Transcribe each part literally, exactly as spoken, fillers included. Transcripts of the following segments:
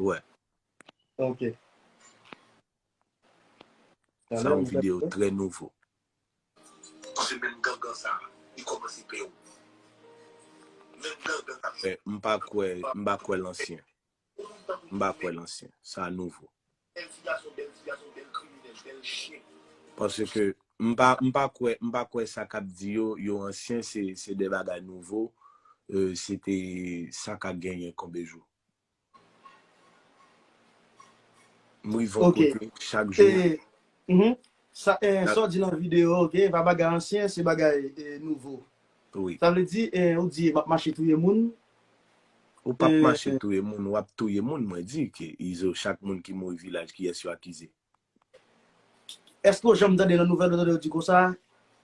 Wè. Ok. Sa yon videyo trè nouvo. Paske menm gangan sa, li kòmanse pè w. Menm gangan sa. Men m pa kwè, m pa kwè l ansyen. M pa kwè l ansyen. Sa nouvo. Bèl ti gason, bèl ti gason, bèl kriminèl, bèl chen. Paske m pa, m pa kwè, m pa kwè sa k ap di yo, yo ansyen, se, se de bagay nouvo. Euh, se te sa k ap genyen konbejou. M rive yon Ok. Kote chak jou. E, mhm. Sa, eh, sa w di nan videyo, ok, pa bagay ansyen, se bagay eh, nouvo. Wi. Sa vle di, eh, ou di, m ap mache touye moun. Ou p ap Eh, mache touye moun, w ap touye moun, mwen di ke Izo, chak moun ki mouri vilaj, kiyès yo akize? Èske w janm tande nan nouvèl, ou tande yo di konsa,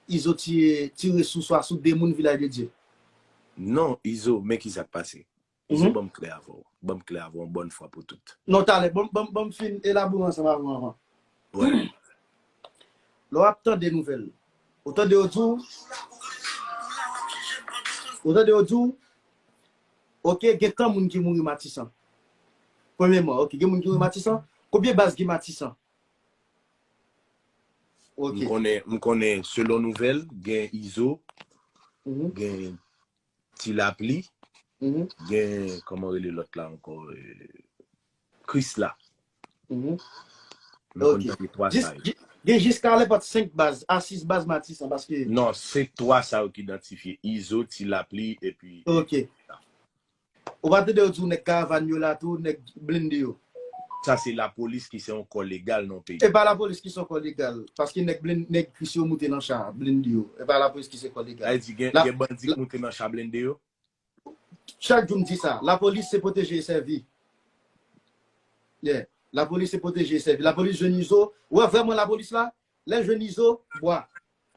Izo tire, tire sou swa sou de moun Vilaj de Dye? Non, Izo, men ki sa k pase. Izo, Mhm. ban m klè avè w. Ban m klè avè w yon bòn fwa pou tout. Non, talè, ban, ban, ban m fin elabore ansanm avè w avan. Wè. Lè w ap tande nouvèl, ou tande yo di w, ou tande yo di w, ok, gen tan moun ki mouri Matisan. Premyèman, ok, gen moun ki mouri Matisan. Konbyen baz gen Matisan? Ok. M konnen, m konnen selon nouvèl, gen Izo, Mhm, gen Ti Lapli, mhm. Gen, kòman rele lòt la ankò? Eh, Krisla. Mhm. M konn Ok. tande twa Jis, sa yo. ji- gen jiska nenpòt senk baz, a sis baz Matisan, paske Non, se twa sa yo ki idantifye. Izo, Ti Lapli, epi Ok. Ou pa tande yo di w nèg karavàn yo la tou, nèg blende yo. Sa se lapolis ki se yon kò legal nan peyi. E pa lapolis ki se yon kò legal, paske nèg blen, nèg Kris yo moute nan cha, blende yo. E pa lapolis ki se kò legal. Sa vle di gen, La- gen bandi ki moute nan cha blende yo? Chak jou m di sa, lapolis se pwoteje e sèvi. Yeah. Lapolis se pwoteje e sèvi. Lapolis jwenn Izo. Ou wè vrèman lapolis la, lè l jwenn Izo, bwa.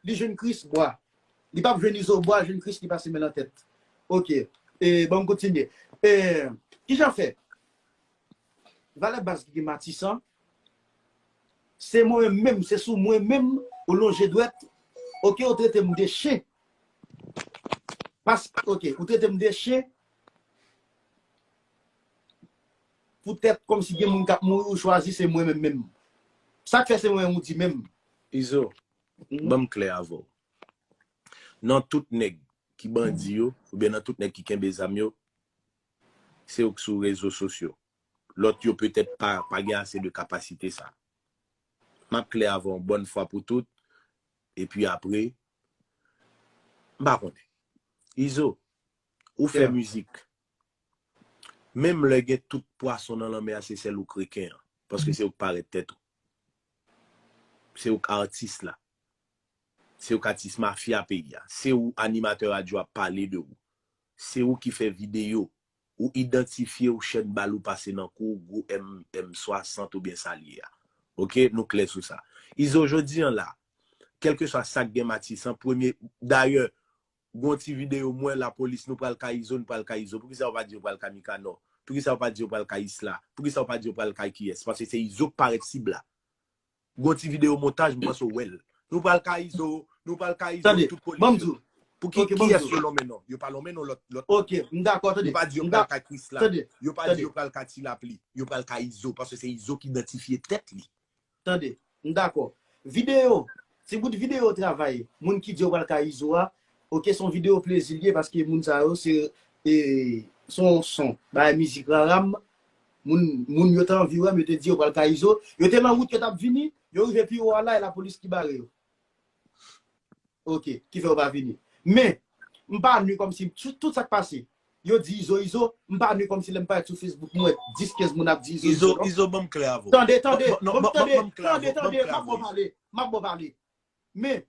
Li jwenn Kris, bwa. Li p ap jwenn Izo, bwa, jwenn Kris, li pase men nan tèt. Ok. E, bon, m kontinye. E, kijan fè? Valè baz ki gen Matisan, se mwen menm, se sou mwen menm, ou lonje dwèt, ok, ou trete m de chen. Pas, ok, ou trete m de chen, poutèt kòmsi gen moun k ap mouri, ou chwazi se mwen menm menm. Sa k fè se mwen menm ou di menm? Izo, Mhm. Ban m klè avè w. Nan tout nèg ki bandi yo, oubyen nan tout nèg ki kenbe zam yo, se yo k sou rezo sosyo. Lòt yo petèt pa, pa gen ase de kapasite sa. M ap klè avè w yon bòn fwa pou tout, epi apre, m pa konnen. Izo, ou fè Yeah. mizik. Menm lè gen tout pwason nan lanmè a, se sèl ou k reken an. Paske se ou k parèt tèt ou. Se ou k atis la. Se ou k atis mafya peyi a. Se ou animatè radyo ap pale de ou. Se ou ki fè videyo. Ou idantifye ou, chèn bal ou pase nan kou, gwo M, M swasant oubyen sa l ye a. Ok, nou klè sou sa. Izo, jodi an la, kèlkeswa sa k gen Matisan, premye, dayè, gon ti videyo m wè lapolis, nou pral kay Izo, nou pral kay Izo. Poukisa yo pa di yo pral kay Mikanò? Poukisa yo pa di yo pral kay Isla? Poukisa yo pa di yo pral kay kiyès? Paske se Izo k parèt sib la. Gon ti videyo montaj, m panse w wè l. Nou pral kay Izo, nou pral kay Izo, Tande, tout ban m polis di yo. w. Pou ki, Ok, ban m kiyès di yo w. lonmen non? Yo pa lonmen non lòt, lòt. Ok, m dakò, tande. Yo pa di yo M pral da- kay Krisla. Tande, Yo pa di tande. Yo pral kay Ti Lapli. Yo pral kay Izo, paske se Izo ki idantifye tèt li. Tande, m dakò. Videyo, ti bout videyo travay, moun ki di yo pral kay Izo a, ok, se yon videyo plezi l ye, paske moun sa yo se, e, se yon son, bagay mizik raram, moun, moun yo te anvi wè m, yo te di yo pral kay Izo, yo te nan wout yo t ap vini, yo rive pi wo a la, e lapolis ki bare yo. Ok, ki fè yo pa vini. Men, m pa nwi kòmsi tout, tout sa k pase. Yo di Izo, Izo, m pa nwi kòmsi lè m parèt sou Facebook, m wè dis, kenz moun ap di Izo, Izo, Izo, non. Izo, ban m klè avè w. Tande, tande, Ban, non, ban m ban, ban, tande, ban m klè avè tande, w, ban m tande, klè m ap avè bon w. Pale, m ap bon pale. Men,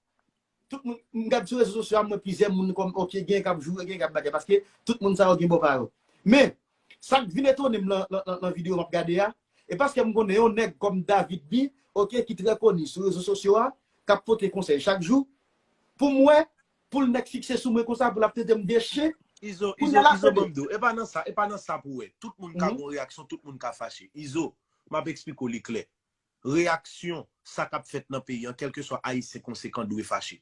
tout moun, m gad sou rezo sosyo a, m wè plizyè moun kòm, ok, gen k ap joure, gen k ap bagay, paske tout moun sa yo gen bò pa yo. Men, sa k vin etone m nan, nan, nan, nan videyo m ap gade a, e paske m konnen yon nèg kòm David B, ok, ki trè koni sou rezo sosyo a, k ap pote konsèy chak jou, pou m wè, pou l nèk fikse sou mwen konsa, pou l ap trete m de chen, Izo, kounye Izo, a la, Izo, tande. Ban m di w, e pa nan sa, e pa nan sa pou wè. Tout moun ka Mhm. gon reyaksyon, tout moun ka fache. Izo, m ap eksplike w li klè. Reyaksyon, sa k ap fèt nan peyi an, kèlkeswa Ayisyen konsekan dwe fache.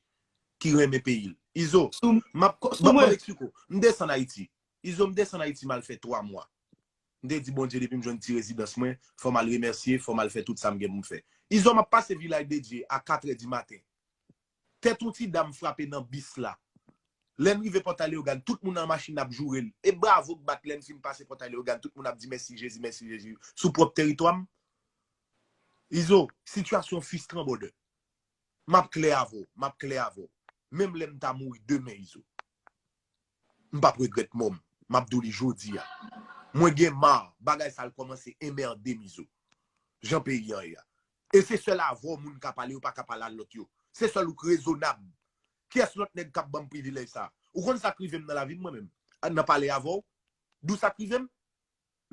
Ki renmen peyi l. Izo, Sou, m ap, ko- m sou ap, m ap mwen. Eksplike w. M desann Ayiti. Izo, m desann Ayiti, m al fè twa mwa. M te di Bondye depi m jwenn ti rezidans mwen, fò m al remèsye, fò m al fè tout sa m gen pou m fè. Izo, m ap pase Vilaj de Dye a katrè di maten. Tèt yon ti dam frape nan bis la. Lè n rive Pòtay Leyogàn, tout moun nan machin ap joure l. E bravo k bat lè n fin pase Pòtay Leyogàn, tout moun ap di mèsi Jezi, mèsi Jezi. Sou pwòp teritwa m. Izo, sitiyasyon fristran, brother. M ap klè avè w, m ap klè avè w. Menm lè m ta mouri demen, Izo, m p ap regrèt mò m. M ap di w li jodi a. Mwen gen ma, bagay sa l kòmanse enmède m, Izo. Jan peyi an ye a. E se sèl avè w moun ka pale, yo pa ka pale a lòt yo. Se sèl ou k rezonab. Kiyès lòt nèg k ap ban m privilèj sa? Ou konn sa k rive m nan lavi m mwen menm? Nan pale avè w? Di w sa k rive m?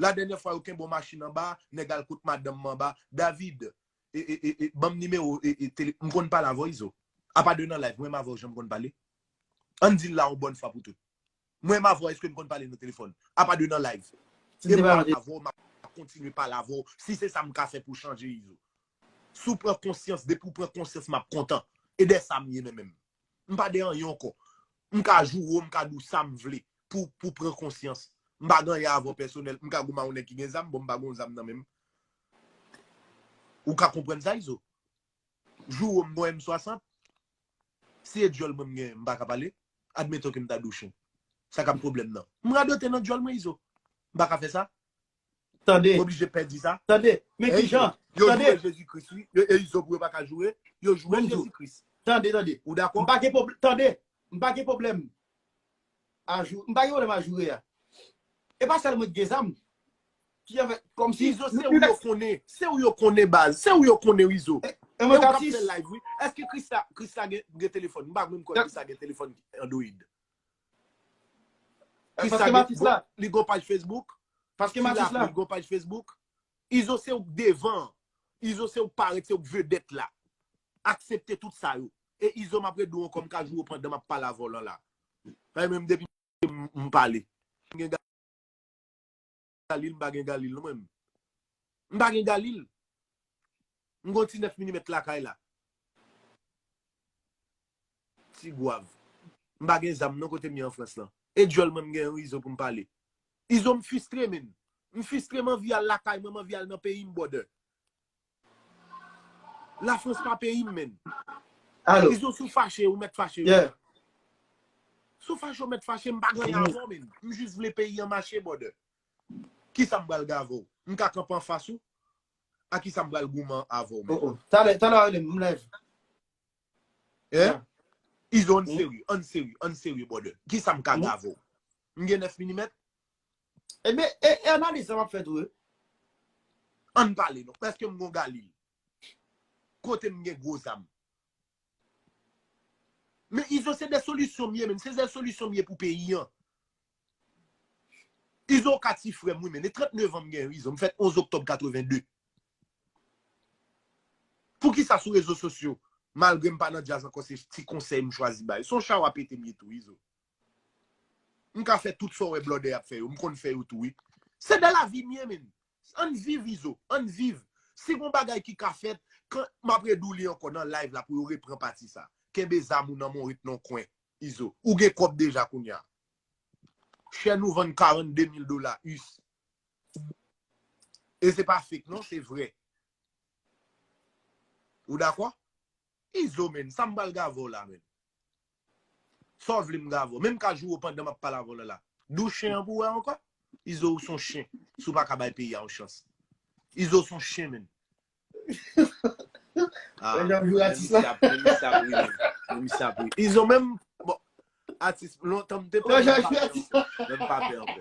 La dènyè fwa yo kenbe yon machin anba, nèg al kot madanm mwen anba, David, e, e, e, e, ban m nimewo, e, e, tele, m konn pale avè w, Izo. Apa de nan live, mwen m avè w jan m konn pale. Ann di l la yon bòn fwa pou tout. Mwen m avè w, èske n konn pale nan telefòn? Apa de nan live. E mwen avè w, m ap kontinye pale avè w. Si se sa m ka fè pou chanje, Izo. Si w pran konsyans, depi w pran konsyans, m ap kontan. E dè sa m ye menm menm. M pa de anyen ankò. M ka joure w, m ka di w sa m vle pou, pou pran konsyans. M pa gen anyen avè w pèsonèl. M ka goumen ak yon nèg ki gen zam, bon, m pa gen yon zam nan men m. Ou ka konprann sa, Izo? Joure w, m gon M swasant. Si e dyòl mwen m gen, m pa ka pale. Admeton ke m ta di w chen. Sa k ap pwoblèm nan? M radote nan dyòl mwen, Izo. M pa ka fè sa. Tande. M oblije pèdi sa. Tande. Men ki jan? Yo joure Jezi Kris, wi. Yo, e Izo pou yo pa ka joure. Yo joure Jezi Kris. Tande, tande. Ou dakò? M pa gen pwoblèm. Tande. M pa gen pwoblèm. A jou-, m pa gen pwoblèm a joure a. E pa sèl mwen ki gen zam. Ki avè, kòmsi Izo, se ou yo konnen. Se ou yo konnen, baz. Se ou yo konnen, Izo. E, e mwen ka fè live, wi. Èske Krista, Krista gen, gen telefòn? M pa menm kwè Krista gen telefòn Android. Paske Matis la. Li gon paj Facebook. Paske Matis la. Li gon paj Facebook. Izo se ou k devan. Izo se ou k parèt, se ou k vedèt la. Aksepte tout sa yo. E Izo m ap redi w ankò, m ka joure w pandan m ap pale avè w lan la. Paske mwen menm depi m, m pale. M gen Galil, m pa gen Galil non mwen menm. M pa gen Galil. M gon ti nèf milimèt lakay la. Ti gwav. M pa gen zam non kote m ye an Frans lan. E dyòl mwen m gen yon Izo pou m pale. Izo m fistre, menn. M fistre, m anvi al lakay mwen, m anvi al nan peyi m, brother. Lafrans pa peyi m, menn. Izo, si w fache, ou mèt fache, wi. Si w fache, ou mèt fache, m pa gen anyen avè w, menn. M jis vle peyi an mache, brother. Kisa m pral gen avè w? M ka kanpe anfas ou? A kisa m pral goumen avè w, menn? Talè, talè w rele m, m live. Hein? Izo, ann serye, ann serye, ann serye, brother. Kisa m ka gen avè w? M gen nèf milimèt? Ebyen, e, e analiz sa m ap fè tou, wi. Ann pale non. Èske m gon Galil? Kote m gen gwo zam? Men Izo, se de solisyon m ye, menn. Se de solisyon m ye pou peyi an. Izo, ou ka ti frè m, wi, menn. E trannnev an m gen, Izo. M fèt onz oktòb katreven de. Poukisa sou rezo sosyo, malgre m pa nan djaz ankò, se ti konsèy m chwazi bay? Se yon chawa pete m ye tou, Izo. M ka fè tout sa w wè blòdè ap fè yo. M konn fè yo tou, wi. Se de lavi m ye, menn. Ann viv, Izo. Ann viv. Si gon bagay ki ka fèt, kan, m ap redi w li ankò nan live la pou yo repran pati sa. Kenbe zam ou nan men w, ret nan kwen, Izo. Ou gen kòb deja kounye a. Chèn ou vann karannde mil dola, us. E se pa fake, non, se vrè. Ou dakò? Izo, menn, sa m pral gen avè w la, menn? Sa w vle m gen avè w? Menm ka joure w pandan m ap pale avè w la la. Di w chen an pou w wè ankò? Izo, ou se yon chen. Si w pa ka bay peyi a yon chans. Izo, ou se yon chen, menn. Ah, men misye ap ri, men misye ap ri, men. Men misye ap ri. Izo, menm, bon, atis, lontan m te pè, men m pa pè ankò. Men m pa pè ankò.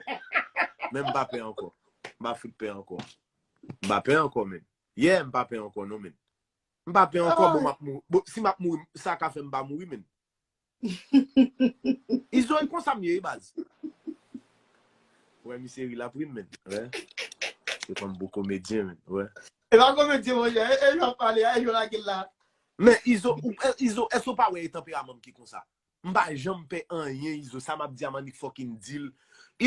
Men m pa pè ankò. M pa fout pè ankò. M pa pè ankò, menn. Yeah, m pa pè ankò, non, menn. M pa pè ankò, bon, m ap mouri. Bon, si m ap mouri, sa ka fè m pa mouri, menn. Izo, e konsa m ye, wi, baz. Wè, misye ri, l ap ri m, menn. Wè. Se kòm bon komedyen, menn. Wè. E pa komedyen, monchè. E, e, jan pale a, e jan lage l la. Men, Izo, ou, e, Izo, èske w pa wè e tanperaman m ki konsa? M pa janm pè anyen, Izo. Sa m ap di a, m annik fucking di l.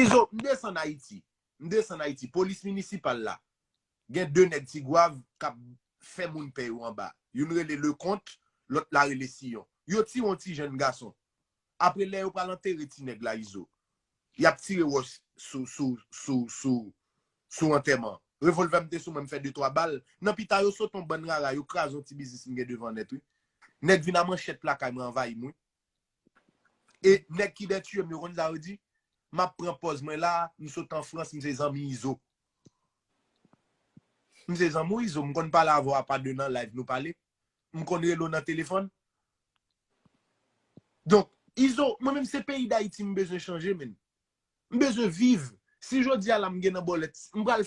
Izo, m desann Ayiti. M desann Ayiti. Polis minisipal la. Gen de nèg Tigwav k ap fè moun pè yo anba. Youn rele Leconte, lòt la rele Siyon. Yo tiye yon ti jèn gason. Apre, lè yo pral antere ti nèg la, Izo, y ap tire wòch sou, sou, sou, sou, sou antèman. Revòlvè m te sou mwen, m fè de twa bal. Nan pita yo sot yon bann rara, yo kraze yon ti biznis m gen devan nèt, wi. Nèg vin a manchèt lakay mwen, anvayi m, wi. E nèg ki dèyè tiye m, yo konn sa yo di? M ap pran pòz mwen la, m sot an Frans, m se zanmi Izo. M se zanmi Izo, m konn pale avè w apa de nan live nou pale. M konn rele w nan telefòn. Donk, Izo, mwen menm se peyi Dayiti m bezwen chanje, menn. M bezwen viv. Si jodi a la m gen nan bòlèt, m pral